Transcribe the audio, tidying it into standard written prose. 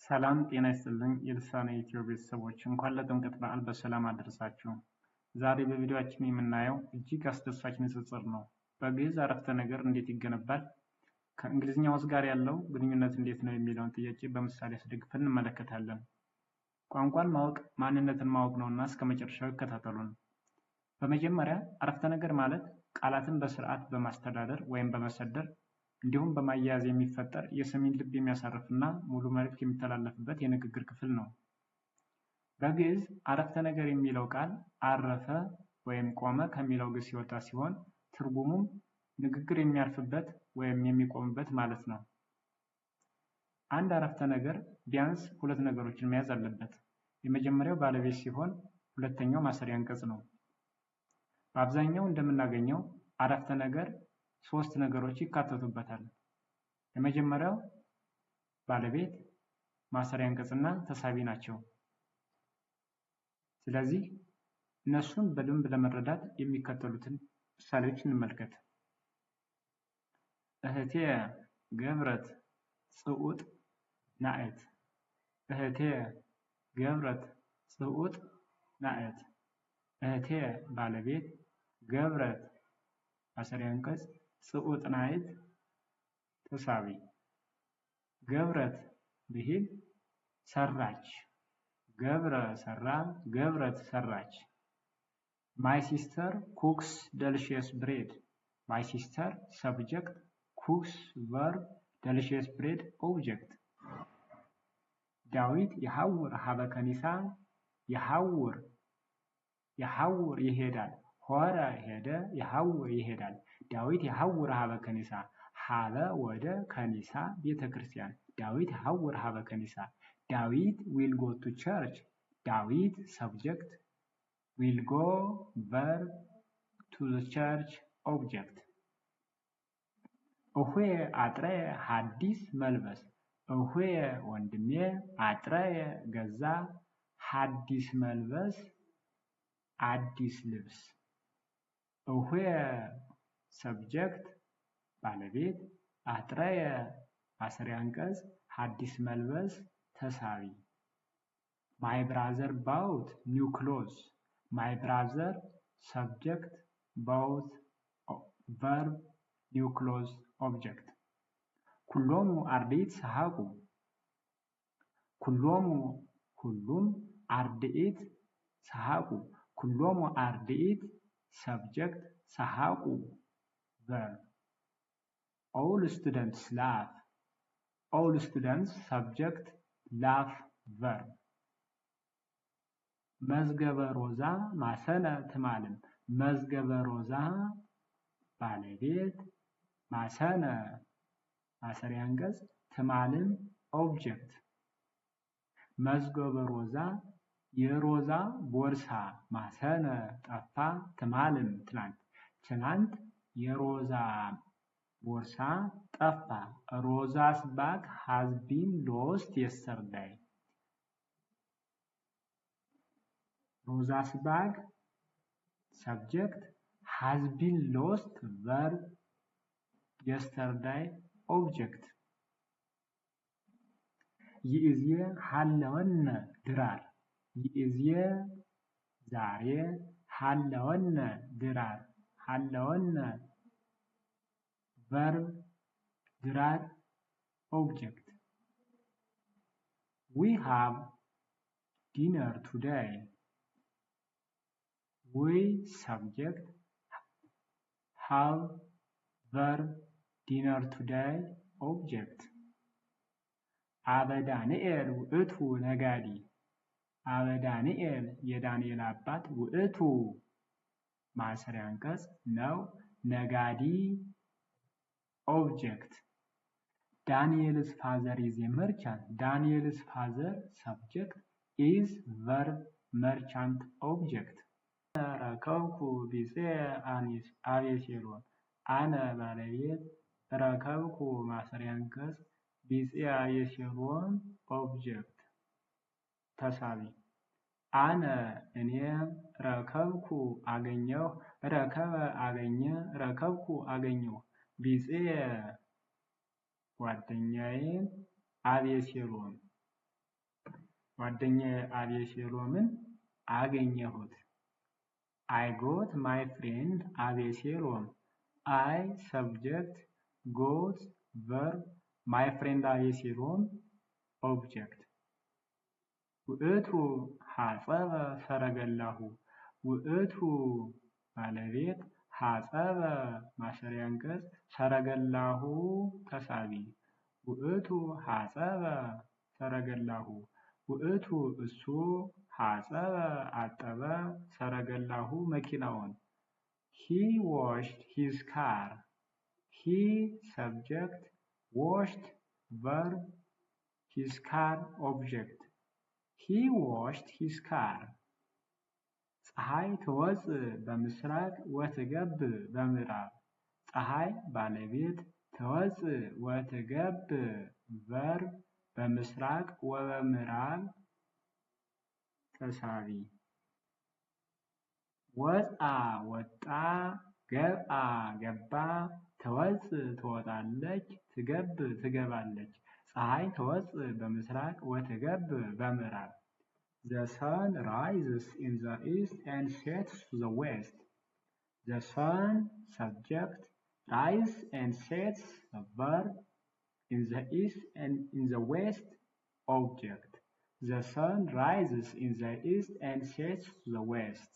ሰላም ጤና ይስጥልኝ የልሳነ ኢትዮ ቤተሰቦች፣ እንኳን ለጥምቀት በዓል በሰላም አደረሳችሁ። ዛሬ በቪዲዮአችን የምናየው እጅግ አስደሳች ንጽጽር ነው። በግዕዝ አረፍተ ነገር እንዴት ይገነባል፣ ከእንግሊዝኛ was ጋር ያለው ግንኙነት እንዴት ነው የሚለውን ጥያቄ በምሳሌ አስደግፈን እንመለከታለን። ቋንቋን ማወቅ ማንነትን ማወቅ ነውና እስከ መጨረሻው ይከታተሉን። በመጀመሪያ አረፍተ ነገር ማለት ቃላትን በስርዓት በማስተዳደር ወይም በመሰደር እንዲሁም በማያያዝ የሚፈጠር፣ የሰሚን ልብ የሚያሳርፍና ሙሉ መልእክት የሚተላለፍበት የንግግር ክፍል ነው። በግዕዝ አረፍተ ነገር የሚለው ቃል አረፈ ወይም ቆመ ከሚለው ግስ የወጣ ሲሆን፣ ትርጉሙም ንግግር የሚያርፍበት ወይም የሚቆምበት ማለት ነው። አንድ አረፍተ ነገር ቢያንስ ሁለት ነገሮችን መያዝ አለበት። የመጀመሪያው ባለቤት ሲሆን ሁለተኛው ማሰሪያ አንቀጽ ነው። በአብዛኛው እንደምናገኘው አረፍተ ነገር ሶስት ነገሮች ይካተቱበታል። የመጀመሪያው ባለቤት፣ ማሰሪያ አንቀጽና ተሳቢ ናቸው። ስለዚህ እነሱን በደንብ ለመረዳት የሚከተሉትን ምሳሌዎች እንመልከት። እህቴ ገብረት ጽዑጥ ናእት። እህቴ ገብረት ጽዑጥ ናእት። እህቴ ባለቤት፣ ገብረት ማሰሪያ አንቀጽ፣ ጽዑጥ ናእት ተሳቢ። ገብረት ብሂል ሰራች። ገብረ ሰራ፣ ገብረት ሰራች። My sister cooks delicious bread. My sister subject፣ cooks verb፣ delicious bread object። ዳዊት የሐውር ሀበ ከኒሳ። የሐውር፣ የሐውር ይሄዳል። ሆረ ሄደ፣ የሐውር ይሄዳል። ዳዊት የሐውር ሀበ ከኒሳ። ሀበ ወደ፣ ከኒሳ ቤተ ክርስቲያን። ዳዊት የሐውር ሀበ ከኒሳ። ዳዊት will go to church። ዳዊት subject፣ will go verb፣ to church object። እሁየ አጥረየ ሐዲስ መልበስ። እሁየ ወንድሜ፣ አጥረየ ገዛ፣ ሐዲስ መልበስ አዲስ ልብስ። እሁየ subject ባለቤት፣ አጥረየ ማሰሪያ አንቀጽ፣ ሐዲስ መልበስ ተሳቢ። My brother bought new clothes. My brother subject፣ bought verb፣ new clothes object። ኩሎሙ አርድእት ሰሐቁ። ኩሎሙ ሁሉም፣ አርድእት ሰሐቁ። ኩሎሙ አርድእት subject፣ ሰሐቁ verb። All students laugh. All students subject፣ laugh verb። መዝገበ ሮዛ ማሰነ ትማልም። መዝገበ ሮዛ ባለቤት፣ ማሰነ ማሰሪያ አንቀጽ፣ ትማልም object። መዝገበ ሮዛ የሮዛ ቦርሳ፣ ማሰነ ጠፋ፣ ትማልም ትናንት። ትናንት የሮዛ ቦርሳ ጠፋ። Rosa's bag has been lost yesterday. Rosa's bag subject፣ has been lost verb፣ yesterday object። ይእዜ ሀለወነ ድራር። ይእዜ ዛሬ፣ ሀለወነ ድራር። ሀለወነ verb፣ ድራር object። We have dinner today. We subject፣ have verb፣ dinner today object። አበ ዳንኤል ውእቱ ነጋዲ። አበ ዳንኤል የዳንኤል አባት፣ ውእቱ ማሰሪያ አንቀጽ ነው፣ ነጋዲ object። Daniel's father is a merchant. Daniel's father subject፣ is verb፣ merchant object። ረከብኩ ቢጽየ አቤሴሎም። አነ ባለቤት፣ ረከብኩ ማሰሪያ አንቀጽ፣ ቢጽየ አቤሴሎም object ተሳቢ። አነ እኔ፣ ረከብኩ አገኘሁ፣ ረከበ አገኘ፣ ረከብኩ አገኘሁ፣ ቢጽየ ጓደኛዬን፣ አቤሴሎም ጓደኛዬ አቤሴሎምን አገኘሁት። I got my friend አቤሴሎም። I subject፣ got verb፣ my friend አቤሴሎም object። ውእቱ ሐጸበ ሰረገላሁ። ውእቱ ባለቤት፣ ሐጸበ ማሰሪያ አንቀጽ፣ ሰረገላሁ ተሳቢ። ውእቱ ሐጸበ ሰረገላሁ። ውእቱ እሱ፣ ሐጸበ አጠበ፣ ሰረገላሁ መኪናውን። He washed his car. He subject፣ washed verb፣ his car object. He washed his car. ፀሐይ ትወፅእ በምስራቅ ወትገብእ በምዕራብ። ፀሐይ ባለቤት፣ ትወፅእ ወትገብእ verb፣ በምስራቅ ወበምዕራብ ተሳቢ። ወፅአ ወጣ፣ ገብአ ገባ፣ ትወፅእ ትወጣለች፣ ትገብእ ትገባለች። ፀሐይ ትወፅእ በምስራቅ ወትገብእ በምዕራብ። The sun rises in the east and sets to the west. The sun subject, rise and sets verb, in the east and in the west object. The sun rises in the east and sets to the west.